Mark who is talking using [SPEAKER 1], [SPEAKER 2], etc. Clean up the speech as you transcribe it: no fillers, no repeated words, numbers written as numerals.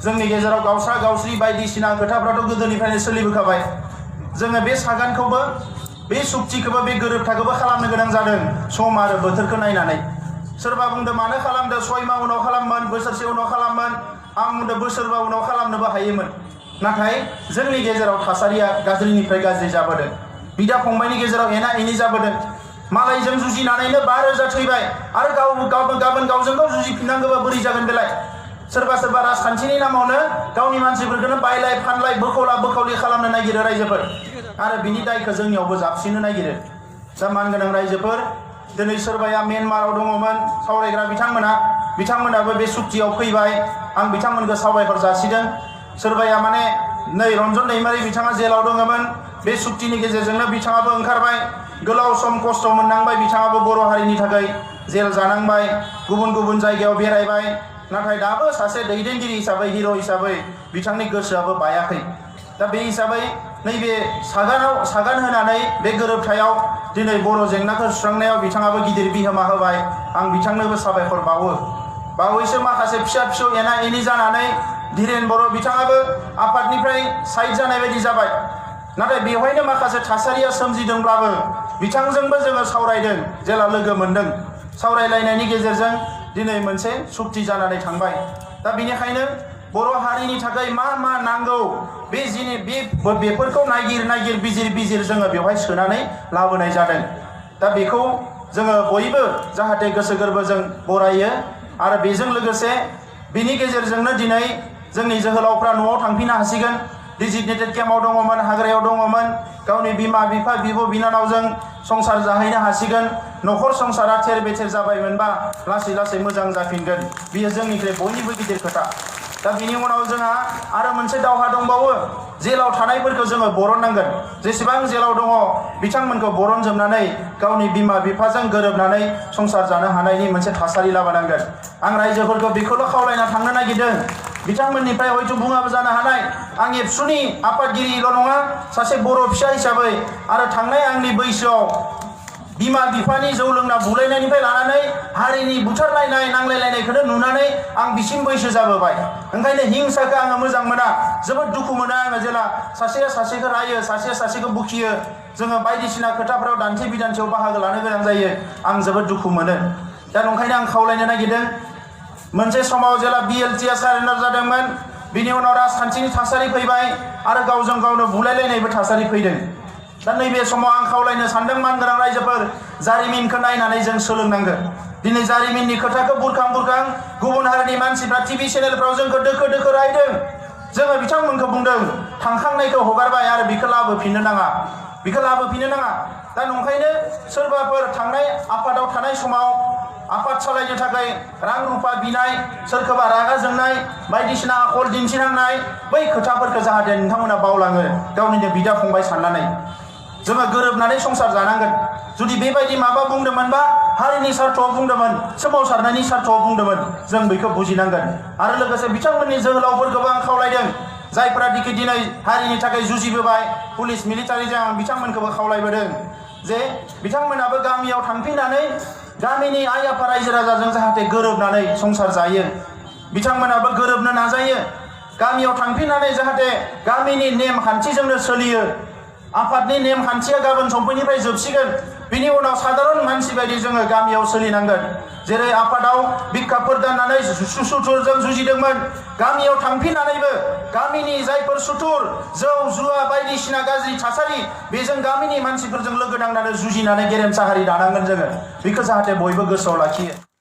[SPEAKER 1] जोंनि गेजेराव गावस्रा गावस्रि बायदिसिना खोथाफ्राथ' गोदोनिफ्रायनो सोलिबोखाबाय। जोङो बे सागानखौबो बे सुक्तिखौबो बे गोरोबथाखौबो खालामनो गोनां जादों सम आरो बोथोरखौ नायनानै। सोरबा बुंदों मानो खालामदों 6 माह उनाव खालामोन, बोसोरसे उनाव खालामोन, आं बुंदों बोसोरबा उनाव खालामनोबो हायोमोन। नाथाय जोंनि गेजेराव थासारिया गाज्रिनिफ्राय गाज्रि जाबोदों। बिदा फंबायनि गेजेराव एना एनि जाबोदों। मालायजों जुजिनानैनो 5,000 थैबाय आरो गाबोन गावजों गाव जुजिफिननांगौबा बोरै जागोन बेलाय। सोरबा सोरबा राजखान्थिनि नामावनो गावनि मानसिफोरखौनो बायलाय फानलाय बोखावला बोखावलि खालामनो नागिरो रायजोफोर आरो बिनि दायखौ जोंनियावबो जाबसिननो नागिरो। दा मानगोनां रायजोफोर, दिनै सोरबाया म्यानमाराव दङमोन सावरायग्रा बिथांमोनाबो बे सुक्तियाव फैबाय। आं बिथांमोनखौ साबायखर जासिदों। सोरबाया माने नै रन्जन दैमारि बिथाङा जेलाव दङमोन, बे सुक्तिनि गेजेरजोंनो बिथाङाबो ओंखारबाय। गोलाव सम खस्थ' मोननांबाय बिथाङाबो बर' हारिनि थाखाय जेल जानांबाय, गुबुन जायगायाव बेरायबाय। नाथाय दाबो सासे दैदेनगिरि हिसाबै, हिर' हिसाबै बिथांनि गोसोआबो बायाखै। दा बे हिसाबै नैबे सागान होनानै बे गोरोबथायाव दिनै बर' जेंनाखौ सुस्रांनायाव बिथाङाबो गिदिर बिहोमा होबाय। आं बिथांनोबो साबायखर बावो। बावैसो माखासे फिसा फिसौ एना एनि जानानै धीरेन बर' बिथाङाबो आफादनिफ्राय साइड जानाय बायदि जाबाय। नाथाय बेवहायनो माखासे थासारिया सोमजिदोंब्लाबो बिथांजोंबो जोङो सावरायदों, जेला लोगो मोनदों। सावरायलायनायनि गेजेरजों दिनै मोनसे सुक्ति जानानै थांबाय। दा बेनिखायनो बर' हारिनि थाखाय मा मा नांगौ बेफोरखौ नागिर बिजिर जोङो बेवहाय सोनानै लाबोनाय जादों। दा बेखौ जोङो बयबो जाहाथे गोसो गोरबोजों बरायो आरो बेजों लोगोसे बिनि गेजेरजोंनो दिनै जोंनि जोहोलावफ्रा न'आव थांफिननो हासिगोन। डिजिगनेटेड केम्पआव दङमोन, हाग्रायाव दङमोन, गावनि बिमा बिफा बिब' बिनानावजों संसार जाहैनो हासिगोन। न'खर संसारा थेर बेथेर जाबायमोनबा लासै लासै मोजां जाफिनगोन। बियो जोंनिफ्राय बयनिबो गिदिर खोथा। दा बिनि उनाव जोंहा आरो मोनसे दावहा दंबावो। जेलाव थानायफोरखौ जोङो बरननांगोन। जेसेबां जेलाव दङ बिथांमोनखौ बरनजोबनानै गावनि बिमा बिफाजों गोरोबनानै संसार जानो हानायनि मोनसे थासारि लाबोनांगोन। आं रायजोफोरखौ बेखौल' खावलायना थांनो नागिरदों। बिथांमोननिफ्राय हयथ' बुङाबो जानो हानाय। आं एबसुनि आफादगिरिल' नङा, सासे बर' फिसा हिसाबै आरो थांनाय आंनि बैसोआव बिमा बिफानि जौ लोंना बुलायनायनिफ्राय लानानै हारिनि बुथारलायनाय नांलायलायनायखौनो नुनानै आं बिसिम बैसो जाबोबाय। ओंखायनो हिंसाखौ आङो मोजां मोना, जोबोद दुखु मोनो आङो जेला सासेया सासेखौ रायो, सासेया सासेखौ बुखियो। जोङो बायदिसिना खोथाफोराव दान्थे बिदान्थेयाव बाहागो लानो गोनां जायो। आं जोबोद दुखु मोनो। दा ओंखायनो आं खावलायनो नागिरदों, मोनसे समाव जेला BLTआ सारेन्डार जादोंमोन, बिनि उनाव राजखान्थिनि थासारि फैबाय आरो गावजों गावनो बुलायलायनायबो थासारि फैदों। दा नैबे समाव आं खावलायनो सानदों मानगोनां रायजोफोर, जारिमिनखौ नायनानै जों सोलोंनांगोन। दिनै जारिमिननि खोथाखौ बुरखां गुबुन हारिनि मानसिफ्रा TV चेनेलफ्राव जोंखौ दोखो रायदों। जोङो बिथांमोनखौ बुंदों थांखांनायखौ हगारबाय आरो बेखौ लाबोफिननो नाङा। दा नंखायनो सोरबाफोर थांनाय आफादाव थानाय समाव आफाद सालायनो थाखाय रां रुफा बिनाय, सोरखौबा रागा जोंनाय, बायदिसिना आखल दिन्थिनांनाय, बै खोथाफोरखौ जाहाथे नोंथांमोना बावलाङो गावनिनो बिदा फंबाय साननानै। जोङो गोरोबनानै संसार जानांगोन। जुदि बेबायदि माबा बुंदोंमोनबा हारिनि सार्थआव बुंदोंमोन, सोमावसारनायनि सार्थआव बुंदोंमोन, जों बेखौ बुजिनांगोन। आरो लोगोसे बिथांमोननि जोहोलावफोरखौबो आं खावलायदों, जायफोरा दिनै हारिनि थाखाय जुजिबोबाय, पुलिस मिलिटारिजों आं बिथांमोनखौबो खावलायबोदों जे बिथांमोनाबो गामियाव थांफिननानै गामिनि आइ आफा रायजो राजाजों जाहाथे गोरोबनानै संसार जायो। बिथांमोनाबो गोरोबनो नाजायो। गामियाव थांफिननानै जाहाथे गामिनि नेमखान्थिजोंनो सोलियो। आफादनि नेमखान्थिया गाबोन समफोरनिफ्राय जोबसिगोन। बिनि उनाव साधारन मानसि बायदि जोङो गामियाव सोलिनांगोन। जेरै आफादाव बिखाफोर दाननानै सुथुरजों जुजिदोंमोन, गामियाव थांफिननानैबो गामिनि जायफोर सुथुर जौ जुवा बायदिसिना गाज्रि थासारि, बेजों गामिनि मानसिफोरजों लोगो नांनानै जुजिनानै गेरेमसा हारि दानांगोन जोङो। बेखौ जाहाथे बयबो गोसोआव लाखियो।